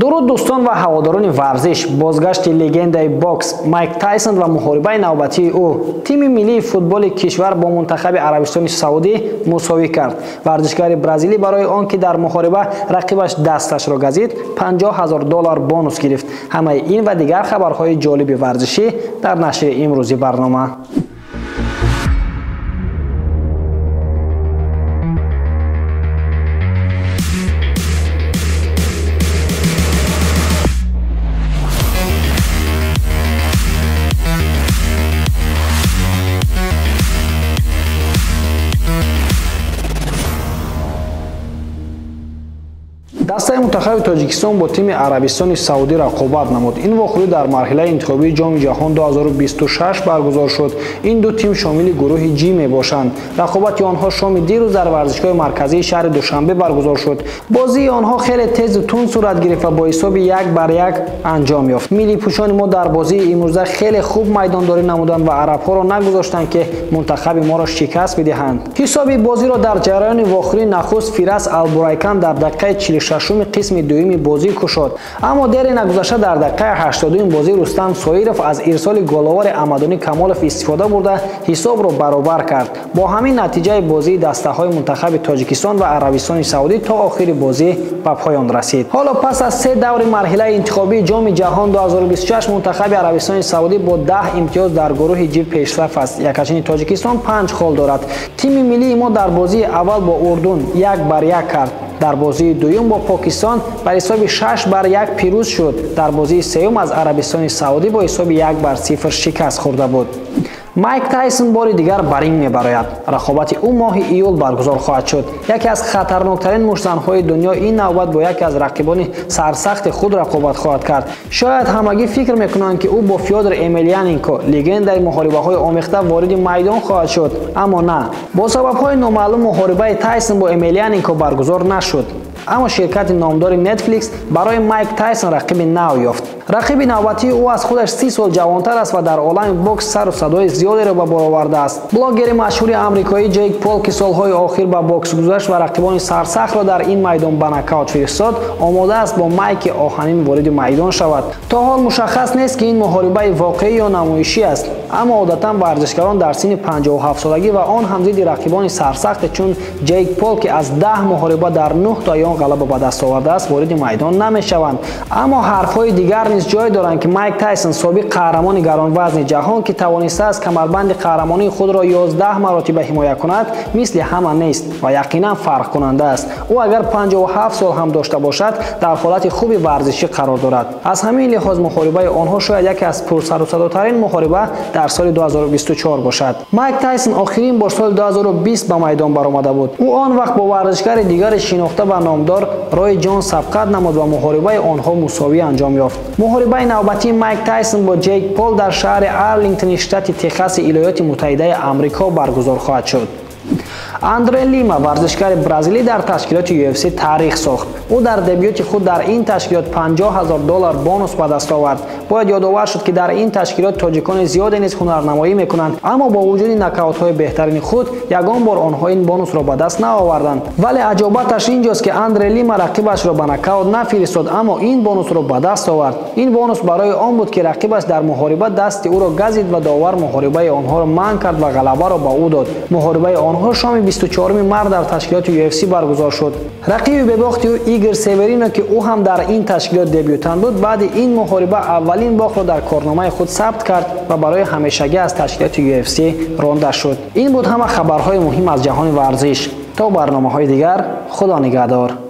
Дуруд дӯстон ва ҳаводорони варзиш. Бозгашти легендаи бокс Майк Тайсон ва муҳорибаи навбатии ӯ. Тими миллии футболи кишвар бо мунтахаби Арабистони Саудӣ мусовӣ кард. Варзишгари бразилӣ барои он ки дар муҳориба рақибаш дасташро газид, 50 000 доллар бонус гирифт. Ҳамаи ин ва дигар хабарҳои ҷолиби варзишӣ дар нашри имрӯзи барнома. Дастаи мунтахаби Тоҷикистон бо тими Арабистони Саудӣ рақобат намуд. Ин вохӯрӣ дар марҳилаи интихобии Ҷоми ҷаҳон 2026 баргузор шуд. Ин ду тим шомили гурӯҳи Ҷи мебошанд. Рақобати онҳо шоми дирӯз дар варзишгоҳи марказии шаҳри Душанбе баргузор шуд. Бозии онҳо хеле тезу тунд сурат гирифт ва бо ҳисоби 1-1 анҷом ёфт. Миллипӯшони мо дар бозии имрӯза хеле хуб майдондорӣ намуданд ва арабҳоро нагузоштанд, ки мунтахаби моро шикаст бидиҳанд. Ҳисоби бозиро дар ҷараёни вохӯрии нахуст Фирас Албурайкан дар дақиқаи 46-уми қисми дуюми бозӣ кушод. Аммо дери нагузашта дар дақиқаи 80-уми бозӣ Рустам Соиров аз ирсоли головари Амадони Камолов истифода бурда, ҳисобро баробар кард. Бо ҳамин натиҷаи бозии дастаҳои мунтахаби Тоҷикистон ва Арабистони Саудӣ то охири бозӣ ба поён расид. Ҳоло пас аз се даври марҳилаи интихобии Ҷоми ҷаҳон 2026 мунтахаби Арабистони Саудӣ бо 10 имтиёз дар гурӯҳи Ҷи пешраф аст. Якачини Тоҷикистон 5 хол дорад. Тими миллии мо дар бозии аввал бо Урдун 1-1 кард. Дар бозии дуюм бо Покистон бар ҳисоби 6-1 пирӯз шуд. Дар бозии сеюм аз Арабистони Саудӣ бо ҳисоби 1-0 шикаст хӯрда буд. Майк Тайсон бори дигар ба ринг мебарояд. Рақобати ӯ моҳи июл баргузор хоҳад шуд. Яке аз хатарноктарин муштзанҳои дунё ин навбат бо яке аз рақибони сарсахти худ рақобат хоҳад кард. Шояд ҳамагӣ фикр мекунанд, ки ӯ бо Фёдор Эмелианенко, легендаи муҳорибаҳои омехта, вориди майдон хоҳад шуд, аммо на. Бо сабабҳои номаълум муҳорибаи Тайсон бо Эмелианенко баргузор нашуд. Аммо ширкати номдори Netflix барои Майк Тайсон рақиби нав ёфт. Рақиби навбатии ӯ аз худаш 30 сол ҷавонтар аст ва дар олами бокс сару садои зиёдеро ба бор овардааст. Блогери машҳури амрикоӣ Ҷейк Пол, ки солҳои охир ба бокс гузашт ва рақибони сарсахтро дар ин майдон ба нокаут фиристод, омода аст бо Майки оҳанин вориди майдон шавад. То ҳол мушаххас нест, ки ин муҳорибаи воқеӣ ё намоишӣ аст, аммо одатан варзишгарон дар синни 57-солагӣ ва он ҳам зидди рақибони сарсахте чун Ҷейк Пол, ки аз 10 муҳориба дар 9 тои он ғалаба ба даст овардааст, вориди майдон намешаванд. Аммо ҳарфҳои дигар низ ҷой доранд, ки Майк Тайсон, собиқ қаҳрамони гаронвазни ҷаҳон, ки тавонистааст камарбанди қаҳрамонии худро 11 маротиба ҳимоя кунад, мисли ҳама нест ва яқинан фарқкунанда аст. Ӯ агар 57 сол ҳам дошта бошад, дар ҳолати хуби варзишӣ қарор дорад. Аз ҳамин лиҳоз муҳорибаи онҳо шояд яке аз пурсарусадотарин муҳориба дар соли 2024 бошад. Майк Тайсон охирин бор соли 2020 ба майдон баромада буд. Ӯ он вақт бо варзишгари дигари шинохта ва номдор Рой Ҷонс сабқат намуд ва муҳорибаи онҳо мусовӣ анҷом ёфт. Муҳорибаи навбатии Майк Тайсон бо Ҷейк Пол дар шаҳри Арлингтони штати Техаси Иёлоти Муттаҳидаи Амрико баргузор хоҳад шуд. Андре Лима, варзишгари бразилӣ, дар ташкилоти UFC таърих сохт. Ӯ дар дебюти худ дар ин ташкилот 50 000 доллар бонус ба даст овард. Бояд ёдовар шуд, ки дар ин ташкилот тоҷикони зиёде низ ҳунарнамоӣ мекунанд, аммо бо вуҷуди нокаутҳои беҳтарини худ ягон бор онҳо ин бонусро ба даст наоварданд. Вале аҷобаташ инҷост, ки Андре Лима рақибашро ба нокаут нафиристод, аммо ин бонусро ба даст овард. Ин бонус барои он буд, ки рақибаш дар муҳориба дасти ӯро газид ва довар муҳорибаи онҳоро манъ кард ва ғалабаро ба ӯ дод. Муҳорибаи онҳо шоми 24 март дар ташкилоти UFC баргузор шуд. Рақиби бебохти ӯ Игор Северино, ки ӯ ҳам дар ин ташкилот дебютант буд, баъди ин муҳориба аввалин бохтро дар корномаи худ сабт кард ва барои ҳамешагӣ аз ташкилоти UFC ронда шуд. Ин буд ҳама хабарҳои муҳим аз ҷаҳони варзиш. То барномаҳои дигар, Худо нигаҳдор.